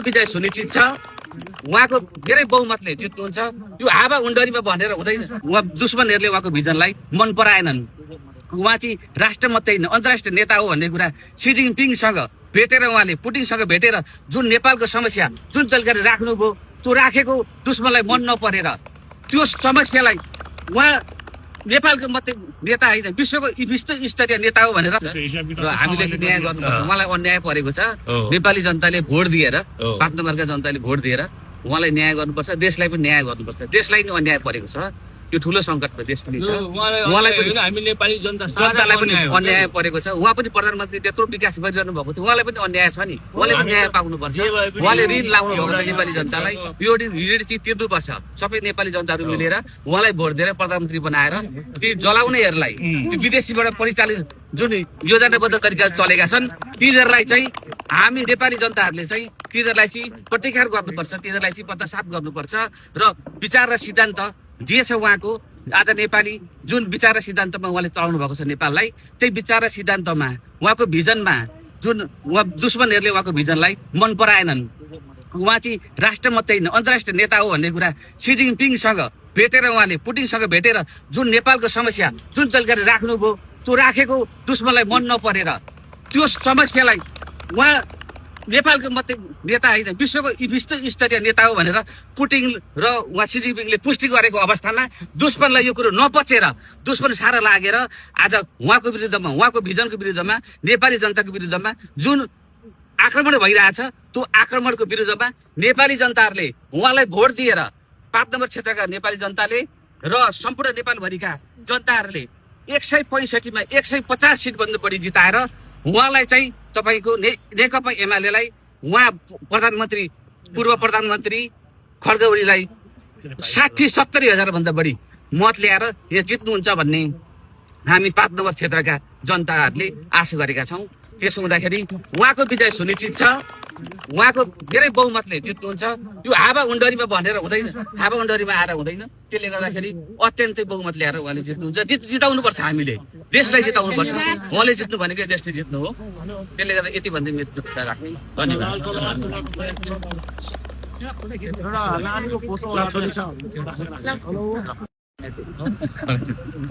विजय सुनिश्चित छ। उहाँको धेरै बहुमतले जित्नुहुन्छ। यो हावा उन्डरीमा भनेर हुँदैन। उहाँ दुश्मनहरूले उहाँको भिजनलाई मन पराएनन्। उहाँ चाहिँ राष्ट्र मात्रै होइन अन्तर्राष्ट्रिय नेता हो भन्ने कुरा सी जिनपिङसँग भेटेर उहाँले पुटिनसँग भेटेर जुन नेपालको समस्या जुन तरिकाले राख्नुभयो त्यो राखेको दुश्मनलाई मन नपरेर त्यो समस्यालाई उहाँ नेपालको मात्रै नेता होइन विश्वको विश्व स्तरीय नेता हो भनेर हामीले न्याय गर्नुपर्छ। उहाँलाई अन्याय परेको छ। नेपाली जनताले भोट दिएर 5 नम्बरका जनताले भोट दिएर उहाँलाई न्याय गर्नुपर्छ। देशलाई पनि न्याय गर्नुपर्छ। देशलाई पनि अन्याय परेको छ। यो ठुलो संकटमा देश पनि छ। उहाँलाई पनि हामी नेपाली जनतालाई पनि अन्याय परेको छ। उहाँ पनि प्रधानमन्त्री त्यत्रो विकास गरिरहनु भएको थियो। उहाँलाई पनि अन्याय छ नि। उहाँले पनि न्याय पाउनुपर्छ। उहाँले ऋण लाउनु भएको छ नेपाली जनतालाई। यो ऋण चाहिँ तिर्नुपर्छ। सबै नेपाली जनताहरू मिलेर उहाँलाई भोट दिएर प्रधानमन्त्री बनाएर ती जलाउनेहरूलाई विदेशीबाट परिचालित जुन योजनाबद्ध तरिकाले चलेका छन् तिनीहरूलाई चाहिँ हामी नेपाली जनताहरूले चाहिँ तिनीहरूलाई चाहिँ प्रतिकार गर्नुपर्छ। तिनीहरूलाई चाहिँ पत्तासाफ गर्नुपर्छ र विचार र सिद्धान्त जे छ उहाँको आज नेपाली जुन विचार र सिद्धान्तमा उहाँले चलाउनु भएको छ नेपाललाई त्यही विचार र सिद्धान्तमा उहाँको भिजनमा जुन उहाँ दुश्मनहरूले उहाँको भिजनलाई मन पराएनन्। उहाँ चाहिँ राष्ट्र मात्रै होइन अन्तर्राष्ट्रिय नेता हो भन्ने कुरा सी जिनपिङसँग भेटेर उहाँले पुटिनसँग भेटेर जुन नेपालको समस्या जुन तरिकाले राख्नुभयो त्यो राखेको दुश्मनलाई मन नपरेर त्यो समस्यालाई उहाँ नेपालको मात्रै नेता होइन विश्वको विश्व स्तरीय नेता हो भनेर पुटिन र उहाँ सी जिनपिङले पुष्टि गरेको अवस्थामा दुश्मनलाई यो कुरो नपचेर दुश्मन सारा लागेर आज उहाँको विरुद्धमा उहाँको भिजनको विरुद्धमा नेपाली जनताको विरुद्धमा जुन आक्रमण भइरहेछ त्यो आक्रमणको विरुद्धमा नेपाली जनताहरूले उहाँलाई भोट दिएर 5 नम्बर क्षेत्रका नेपाली जनताले र सम्पूर्ण नेपालभरिका जनताहरूले 165 मा 150 सिट भन्दा बढी जिताएर उहाँलाई चाहिँ तपाईको नेकपा एमालेलाई उहाँ प्रधानमन्त्री पूर्व प्रधानमन्त्री खड्गवलीलाई 60-70 हजार भन्दा बढी मत ल्याएर यहाँ जित्नुहुन्छ भन्ने हामी 5 नम्बर क्षेत्रका जनताहरूले आशा गरेका छौँ। त्यसो हुँदाखेरि उहाँको विजय सुनिश्चित छ। उहाँको धेरै बहुमतले जित्नुहुन्छ। यो हावा उन्डरीमा भनेर हुँदैन। हावा उन्डरीमा आएर हुँदैन। त्यसले गर्दाखेरि अत्यन्तै बहुमत ल्याएर उहाँले जित्नुहुन्छ। जिताउनुपर्छ। हामीले देशलाई जिताउनुपर्छ। उहाँले जित्नु भनेकै देशले जित्नु हो। त्यसले गर्दा यति भन्दै मेरो राख्ने धन्यवाद।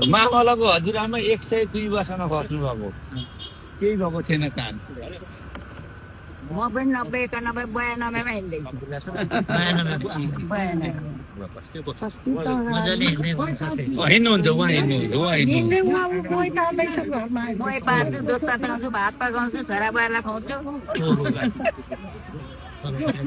मावलाको हजुरआमा 102 वर्षमा खस्नु भएको केही भएको थिएन काम। म पनि 90 91 92 मा हिँड्दै हिँड्नुहुन्छ उहाँ हिँड्नुहुन्छ दुध पकाउँछु भात पकाउँछु छोरा बुहारीलाई खुवाउँछु।